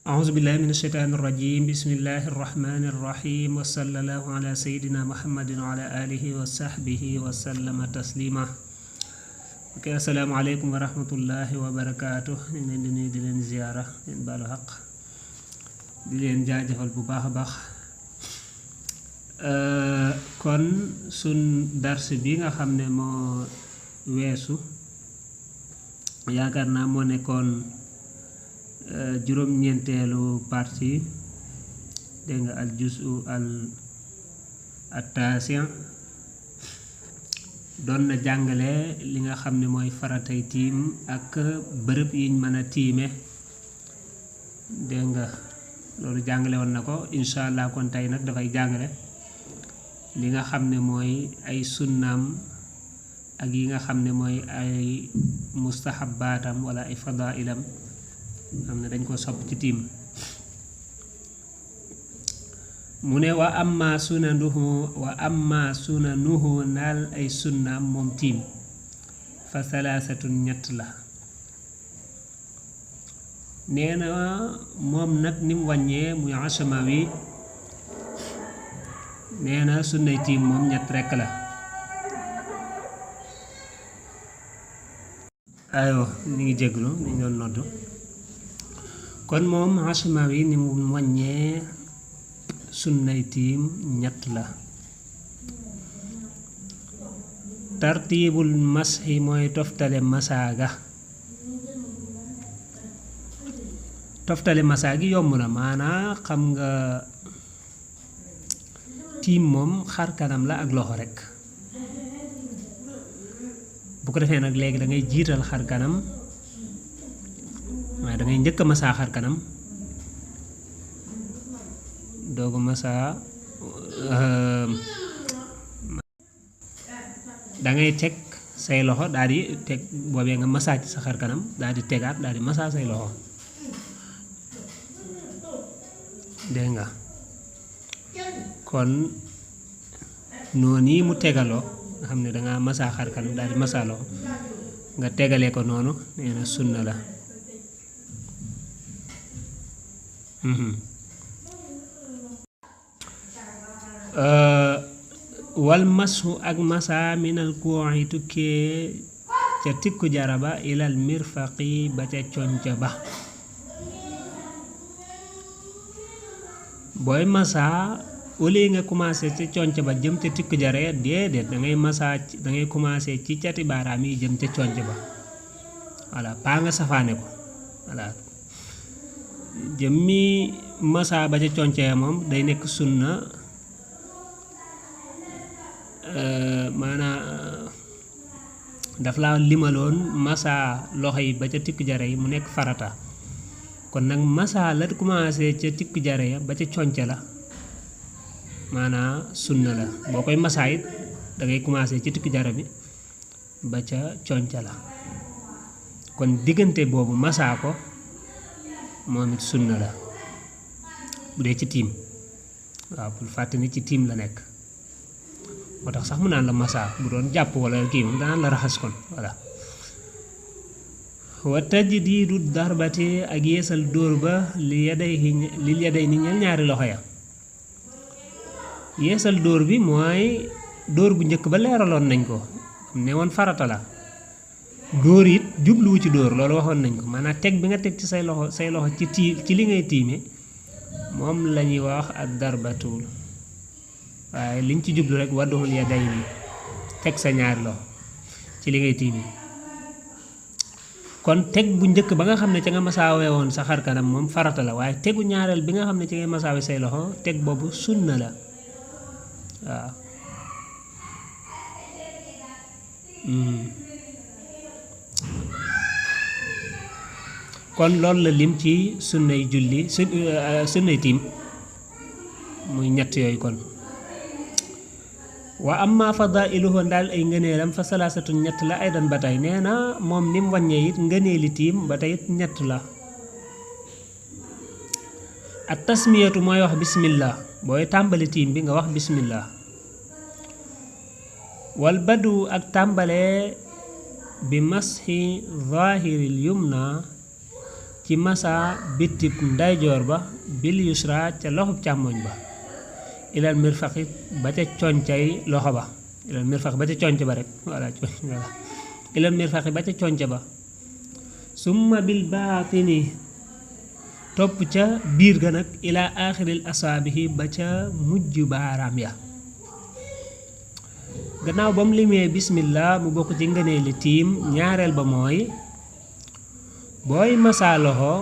أعوذ بالله من الشيطان الرجيم بسم الله الرحمن الرحيم وصلى الله على سيدنا محمد وعلى آله وصحبه وسلم تسليما السلام عليكم ورحمة الله وبركاته di leen ziyaara leen baalu xaq di leen jaajëfal bu baax a baax kon sun dars bi nga xam ne moo weesu yaakaar naa moo nekkoon juróom-ñeenteelu partie dégg nga al juzu al attasi doon na jàngale li nga xam ne mooy faratay tiim ak bërëb yiñ mën a tiime dégg nga loolu jàngale woon na ko incha allah kon tey nag dafay jàngale li nga xam ne mooy ay sunnaam ak yi nga xam ne mooy ay mustahabaatam wala ay fadailam xam ne dañ ko sopp ci tiim mu ne wa amma sunanuhu naal ay sunnaam moom tiim fa salaasatun ñett la nee na moom nag ni mu wàññee muy Ashamawi nee na sunnay tiim moom ñett rekk la ayo ñu ngi jéglu ñu doon noddu kon moom Ashamawi ni mu wàññee sunnay tiim ñett la tartiibul mashi mooy toftale masaaga toftale masaagi yomb na maanaa xam nga tiim moom xar kanam la ak loxo rekk bu ko defee nag léegi da ngay jiital xar kanam waaye da ngay njëkk a masaa xar kanam doogu masaa da ngay teg say loxo daal di teg boobee nga masaa ci sa xar kanam daal di tegaat daal di masaa say loxo dégg nga kon noonu yi mu tegaloo nga xam ne danga masaa xar kanam daal di masaa loxo nga tegalee ko noonu nee na sunna la wal masu ak masa minal kuuxi tukkee ca tikku jaraba ilal mirfaqi ba ca conca ba booy masa wala nga commencé ca conca ba jëm ca tikku jare déedéet dangay masa dangay commencé ci cati baaraam yi jëm ca conca ba voilà paa nga safaane ko voilà jëmmi masa ba ca conca ya moom day nekk sunna maanaa daf la limaloon masa loxo yi ba ca tikku jare yi mu nekk farata kon nag masa la commencé ca tikku jare ya ba ca conca la maanaa sunna la boo koy masa it dangay commencé ci tikku jare bi ba ca conca la kon diggante boobu masa ko moom it sunna la bu dee ci tiim waaw bul fàtte ni ci tiim la nekk moo tax sax mu naan la masa bu doon jàpp wala kii moom danaan la raxas kon voilà wa tajdiidu darbati ak yeesal dóor ba lil yaday ni ñel ñaari loxo ya yeesal dóor bi mooy dóor bu njëkk ba leeraloon nañ ko ne woon farata la dóor it jubluwu ci dóor loolu waxoon nañ ko maanaam teg bi nga teg ci say loxo ci li ngay tiime moom la ñuy wax ak darbatul waaye liñ ci jublu rek wadduhul yadayni teg sa ñaari loxo ci li ngay tiime kon teg bu njëkk ba nga xam ne ca nga masaawe woon sa xar kanam moom farata la waaye tegu ñaareel bi nga xam ne ci ngay masaawe say loxo teg boobu sunna la waaw kon loolu la lim ci sunnay julli sunnay tiim muy ñett yooyu kon wa amma fadailuhu daal ay ngëneelam fa salaasatu ñett la aydan ba tey nee na moom ni mu wàññee it ngëneeli tiim ba tey it ñett la at tasmiyatu mooy wax bismillah booy tàmbali tiim bi nga wax bismillah wal badu ak tàmbalee bi mashi zahiril yumna ci masa bitib ndeyjoor ba bil yusra ca loxob càmmoñ ba ilal mirfaqi ba ca concay loxo ba ilal mirfaqi ba ca conc ba rek voilà ilal mirfaqi ba ca conc ba summa bil baatini topp ca biir ga nag ila axiril asaabihi ba ca mujj baaraam ya gannaaw ba mu limee bismillah mu bokk ci ngëneeli tiim ñaareel ba mooy booy masaa loxo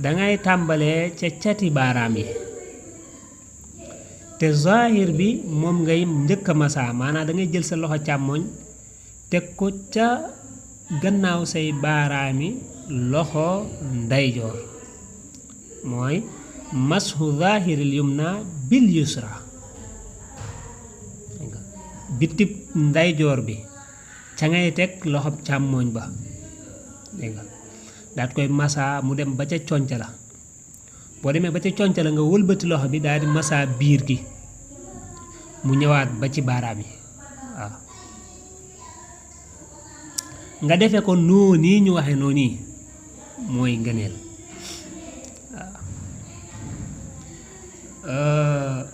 dangay tàmbalee ca cati baaraam yi te zahir bi moom ngay njëkk a masaa maanaam dangay jël sa loxo càmmoñ teg ko ca gannaaw say baaraami loxo ndeyjoor mooy mashu zahiril yumna bil yusra bitib ndeyjoor bi ca ngay teg loxob càmmoñ ba dégg nga daat koy masaa mu dem ba ca conca la boo demee ba ca conca la nga wëlbati loxo bi daal di masaa biir gi mu ñëwaat ba ci baaraam yi waaw nga defe ko noonu ñu waxe noonu mooy ngëneel waaw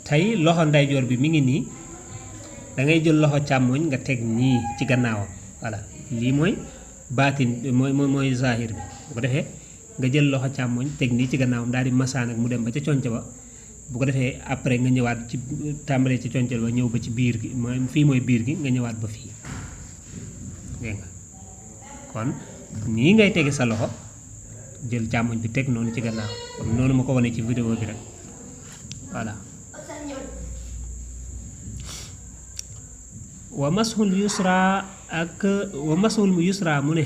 tey loxo ndeyjoor bi mi ngi nii da ngay jël loxo càmmoñ nga teg nii ci gannaawam voilà lii mooy baatin mooy zahir bi bu ko defee nga jël loxo càmmoñ teg nii ci gannaawam daal di masaa nag mu dem ba ca conc ba bu ko defee après nga ñëwaat ci tàmbalee ci conc ba ñëw ba ci biir gi mooy fii mooy biir gi nga ñëwaat ba fii dégg nga kon nii ngay tege sa loxo jël càmmoñ bi teg noonu ci gannaaw comme noonu ma ko wane ci vidéo bi rek voilà wa mashul yusra ak wa mashul yusra mu ne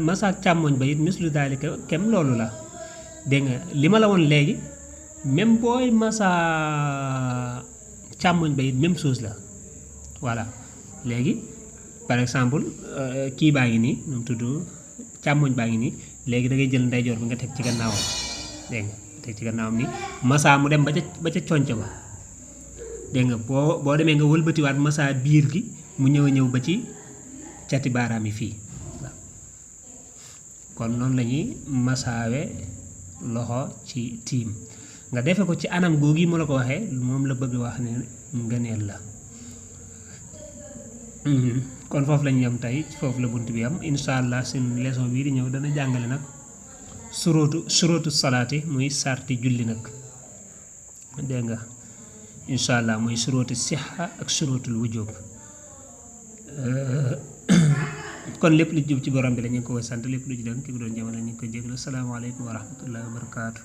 masaak càmmoñ ba it mislu daalika kem loolu la dégg nga li ma la woon léegi même booy masa càmmoñ ba it même chose la voilà léegi par exemple kii baa ngi nii nu mu tudd càmmoñ baa ngi nii léegi da ngay jël ndeyjoor bi nga teg ci gannaawam dégg nga teg ci gannaawam nii masa mu dem ba ca conc ba dégg nga boo demee nga wëlbatiwaat masa biir gi mu ñëw ba ci cati baaraam yi fii waaw kon noonu la ñuy masaawe loxo ci tiim nga defe ko ci anam googi mu la ko waxee moom la bëgg wax ne ngëneel la kon foofu lañu yam tey foofu la bunt bi am insha allah seen leçon bii di ñëw dana jàngale nag suróotu salaati muy sarti julli nag dégg nga insha allah muy suróotu sixa ak suróotul wujub kon lépp lu jub ci borom bi la ñu ngi ko sant lépp lu ci dëng ki ko doon jëmale ñu ngi ko jéglu asalaamaaleykum wa rahmatullahi wa barakaatu